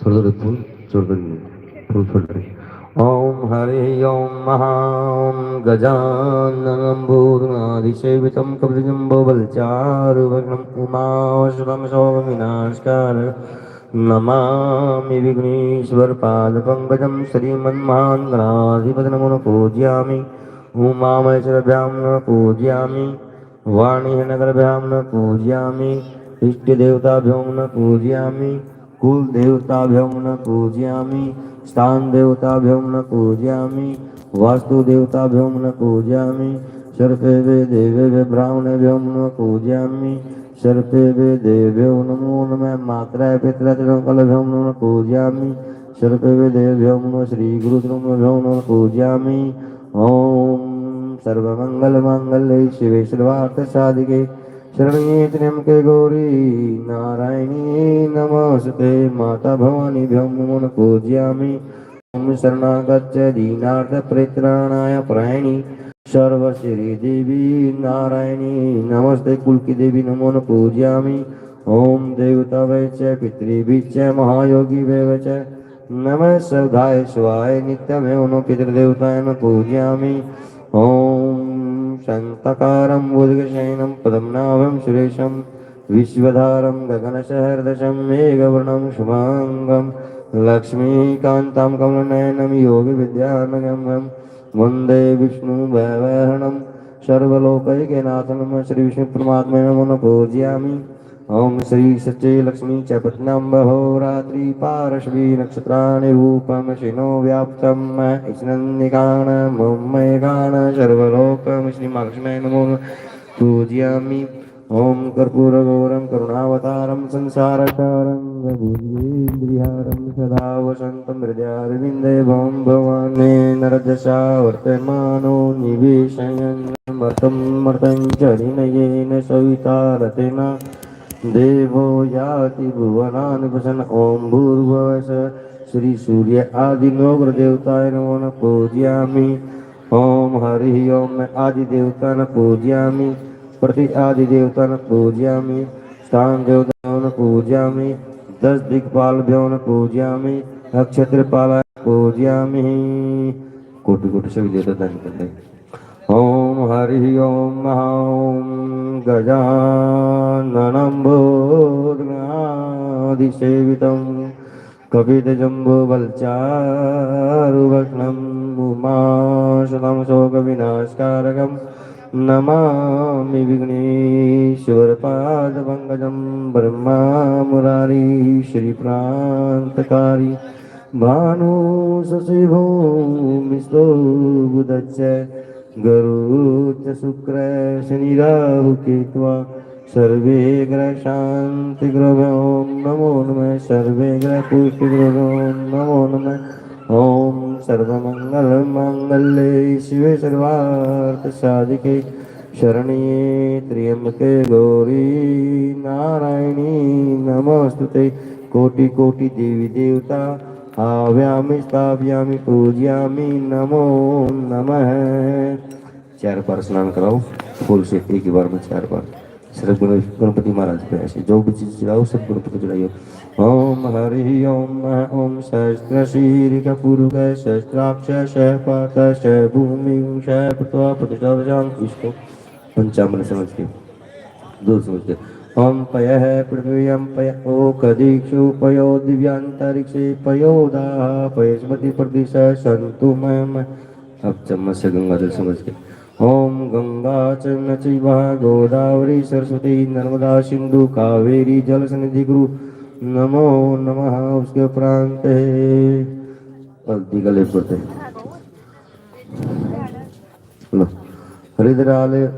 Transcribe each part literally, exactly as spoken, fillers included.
थोड़े थोड़े फूल छोड़ कर, फूल छोड़ कर। ओम हरि ओम महाओम गजाननम भूतगणादिसेवितम कपितजम्बूफलचारुभक्षणम उमासुतम शोक विनाशकार नमामि विघ्नेश्वर पाद पंकजम श्रीमन्महान गणाधिपति नमो नमः पूजयामि। उमा महेश्वरभ्यां नमः पूजयामि। वाणी नगरभ्यां नमः पूजयामि। इष्ट देवताभ्यो नमः पूजयामि। कुल देवताभ्यो नमः पूजयामि। स्थान देवताभ्यो नमः पूजयामि। वास्तु देवताभ्यो नमः पूजयामि। सर्वेभ्यो देवेभ्यो ब्राह्मणेभ्यो नमः पूजयामि। सर्वेभ्यो देवेभ्यो नमो नमः। मात्रा पितरा चरणकमलभ्यो नमः पूजयामि। सर्वेभ्यो देवेभ्यो नमः। श्री गुरु चरणकमलभ्यो नमः पूजयामि। ओम सर्वमंगल मांगल्ये शिवे सर्वार्थ साधिके शरण्ये त्र्यंबके गौरी नारायणी नमोस्तुते। माता भवानीभ्यो नमो नमः पूजयामि। ओम शरणागच्छ दीनार्थ परित्राणाय परायणी सर्वश्री देवी नारायणी नमोस्तुते। कुल की देवी नमो नमः पूजयामि। ओम देवताभ्यो च पितृभ्यो च महायोगिभ्यो च नमः सदाय शिवाय नित्यमेव नमो पितृदेवताय नमः पूजयामि। ओम शांताकारं भुजगशयनं पद्मनाभं सुरेशं विश्वधारं गगनसदृशं मेघवर्णं शुभांगं लक्ष्मीकांतं कमलनयनं योगिविद्यानगम्यं वंदे विष्णुं भवहरं सर्वलोकैकनाथं। श्री विष्णु परमात्मा नमो नमः पूजयामि। ओम श्री सच्चे लक्ष्मी च पठनाम्बहोरात्रि पारश्वी नक्षत्राणि रूपमसिनो व्याप्तम इसनन्निकाण ममेकाण सर्वलोकम श्री महालक्ष्मी नमो पूजयामि। ओम कर्पूर गौरम करुणावतारम संसारकारं भुजगेन्द्रिहारं सदा वसंतम हृदयारविंदे भवं भवाने नरदशा वर्तमानो निवेशयन मर्तम मर्तंच हरिणयेन सविता रतेना देवो याति भुवनानि प्रसन्न। ओम भूर्भुवः श्री सूर्य आदि नवग्रह देवताय नमो नमः पूजयामि। ओम हरि ओम आदि देवता न पूजयामि। पृथ्वी आदि देवता न पूजयामि। स्थान देवता न पूजयामि। दस दिक्पाल भ्यो न पूजयामि। नक्षत्रपाल पूजयामि। कोटि कोटि सभी देवता धन्य कर दे। ओम हरि ओम महाओम गजाननं भूतगणादिसेवितं कपितजम्बूफलचारुभक्षणं उमासुतं शोकविनाशकारकं नमामि विघ्नेश्वरपादपङ्कजं। ब्रह्मा मुरारी श्रीप्रान्तकारी भानु शशि भूमिस्थो बुधच्च गुरु च शुक्र शनि राहु केत्वा सर्वे ग्रह शांति गुरुभ्यो नमो नमः। सर्वे ग्रह पुष्टि गुरुभ्यो नमो नमः। ओम सर्वमंगल मांगल्ये शिवे सर्वार्थ साधिके शरण्ये त्र्यंबके गौरी नारायणी नमोस्तुते। कोटि कोटि देवी देवता आव्यामि स्थाव्यामि पूजयामि नमो नमः। चार बार स्नान कराओ फूल से, एक ही बार में चार बार। सिर्फ गण-, गणपति महाराज पे ऐसे जो भी चीज चढ़ाओ, सब गणपति चढ़ाइयो। ओम हरि ओम ओम सहस्त्र शीर्ष पुरुष सहस्त्राक्ष सहपात सहभूमि सहपत्वा प्रतिष्ठा शांति। इसको पंचामृत समझ के, दूध समझ के। ओम पयः पृथिव्यां पय ओक दीक्षु पयो दिव्यांतरिक्षे पयो दाः पयस्पति प्रदिश संतु मम। अब चम्मच से गंगा जल समझ के। ओम गंगा च नचैव गोदावरी सरस्वती नर्मदा सिंधु कावेरी जल सन्निधि गुरु नमो नमः। उसके उपरांत है हल्दी का लेप करते हैं। लो, हरिद्रा ले।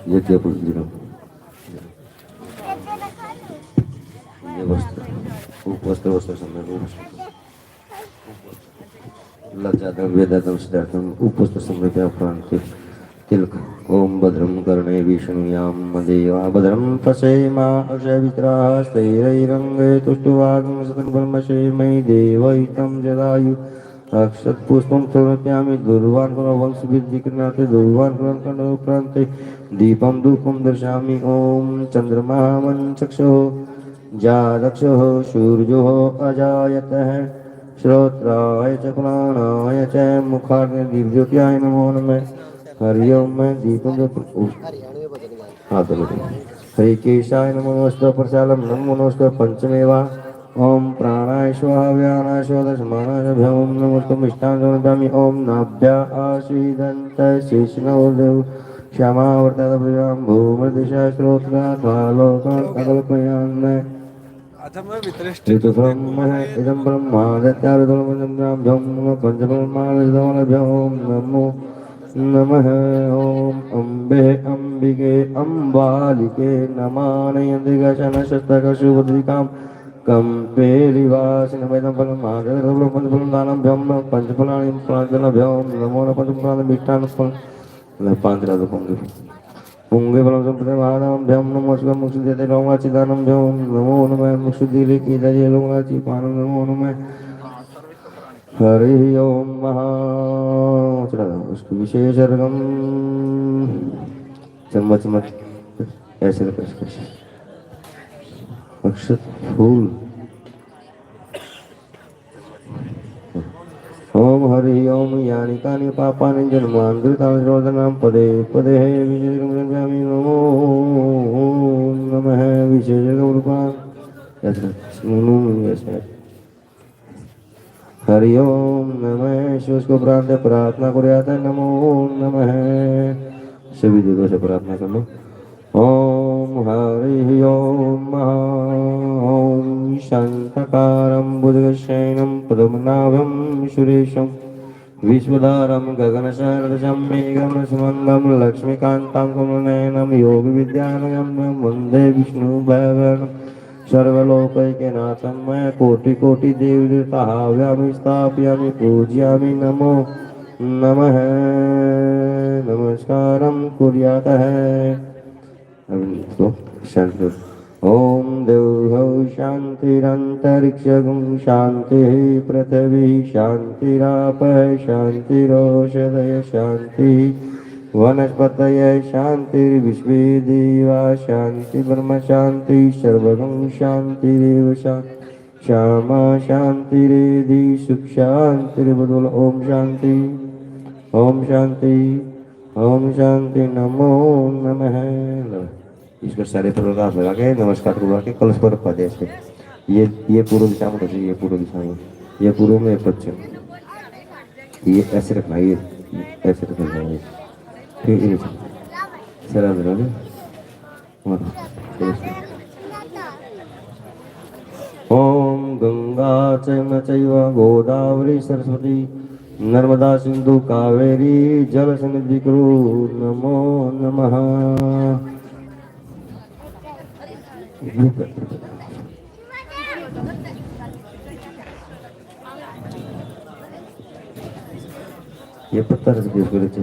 ये क्या पूछ लिया? ये वस्त्र, उप वस्त्र, वस्त्र समय, उप वस्त्र। लज्जादं वेदादं सिद्धार्थं उप वस्त्र समय पे प्राण के तिलक। ओम भद्रं कर्णेभिः शृणुयाम देवा भद्रं पश्येमा अक्षभिर्यजत्राः स्थिरैरङ्गैः तुष्टुवागुंसतनुं ब्रह्मसे मयि देवहितं जदायु अक्षत पुष्पम समर्पयामि। दूर्वान करो वंश वृद्धि करनाते दूर्वान करो खंड उपरांते दीपम धूपम दर्शामि। ओम चंद्रमा मंचक्षो जादक्षो सूर्यो अजायत है श्रोत्राय च प्राणाय च मुखाग्नि दीप ज्योतियाय नमो नमः। हरि ओम। मैं दीपम जो हाथ में हरे केशाय नमो नमस्ते प्रचालम नमो नमस्ते पंचमेवा। ओम प्राणाय स्वाहा व्यानाय स्वाहा दशमानाय भ्यम नमस्ते मिष्टान समर्पयामि। ओम नाभ्या आशीदंत शीर्ष नवदेव श्यामावर्तन भूमि दिशा श्रोत्र अथवा लोकन अकल्पयान। ऋतु ब्रह्म है इदं ब्रह्मादत्याभिधर्मचंद्राभ्यं पंचब्रह्मादिधर्मभ्यो नमो नमः। ओम अम्बे अम्बिके अम्बालिके नमानयंति कशन शस्तक शुभदिकां कंपे लिवासिनमेदं ब्रह्मादत्याभिधर्मचंद्राभ्यं पंचब्रह्मादिधर्मचंद्राभ्यं नमो नमः। पंचब्रह्मादिमिष्टान पंच पांच रात होंगे। पुंगे बलम संपदे महादानभ्यम नमो शिवम मुक्ति देते लोम चिदानभ्यम नमो नमः। मुक्ति दिले की दजे लोम राची पान नमो नमः। हरि ओम महा। चला, उसको विशेष अर्घम। चम्मच मत ऐसे रखो, ऐसे, ऐसे। अक्षत फूल। ओम हरि ओम। यानि कानि पापानि जन्मांतरितानि जन्मनां पदे पदे हे विशेषकं समर्पयामि नमो नमः। विशेषकं रूपाणि। हरि ओम नमः। शिव को प्रार्थना, प्रार्थना करो याद है, नमो नमः। सभी देवों से प्रार्थना कर लो। ओम हरि ओम। ओम शांताकारं भुजगशयनं पद्मनाभं सुरेशं विश्वधारं गगनसदृशं मेघं सुमंगं लक्ष्मीकांतं कमलनयनं योगविद्यानगम्यं वंदे विष्णु भगवानं सर्वलोकैकनाथं। मैं कोटि कोटि देव देवता आह्वयामि स्थापयामि पूजयामि नमो नमः। नमस्कारं कुर्यातः। अब इसको शांत करो। ओम देवौ शांतिरंतरिक्षगं शांति पृथ्वी शांतिराप शांतिरोषधय शांति वनस्पतय शांतिर्विश्वे देवा शांति ब्रह्म शांति सर्वगं शांतिरेव शांति क्षमा शांति रेधि सुख शांति रे बोल। ओम शांति, ओम शांति, ओम शांति नमो नमः। लो, इसको सारे पर हाथ लगा के नमस्कार करवा के कलश पर रखवा दे ऐसे। ये, ये पूर्व दिशा में रखिए, ये पूर्व दिशा में, ये पूर्व में, ये पश्चिम, ये ऐसे रखना, ये ऐसे रखना है। फिर ये सर हाथ लगा दे। ओम गंगा च चैव गोदावरी सरस्वती नर्मदा सिंधु कावेरी जल सन्निधि कुरु नमो नमः। ये पत्थर से गिर गिर चे।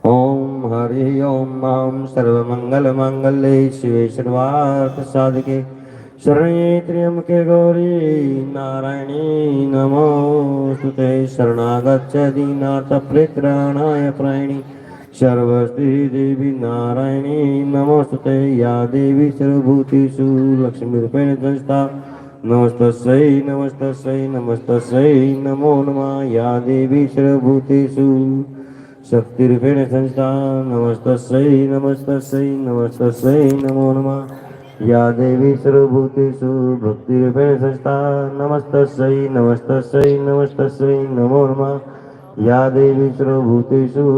ओम हरि ओम। मां सर्वमंगल मांगल्ये शिवे सर्वार्थ साधके शरण्ये त्र्यंबके गौरी नारायणी नमोस्तुते। शरणागच्छ दीनार्थ परित्राणाय परायणी सर्वस्ति देवी नारायणी नमोस्तुते। या देवी सर्वभूतेषु लक्ष्मी रूपेण संस्थिता नमस्तस्यै नमस्तस्यै नमस्तस्यै नमो नमः। या देवी सर्वभूतेषु शक्ति रूपेण संस्थिता नमस्तस्यै नमस्तस्यै नमस्तस्यै नमो नमः। या देवी सर्वभूतेषु भक्तिरूपेण संस्था, नमस्तस्यै नमस्तस्यै नमस्तस्यै नमो नमः। या देवी सर्वभूतेषु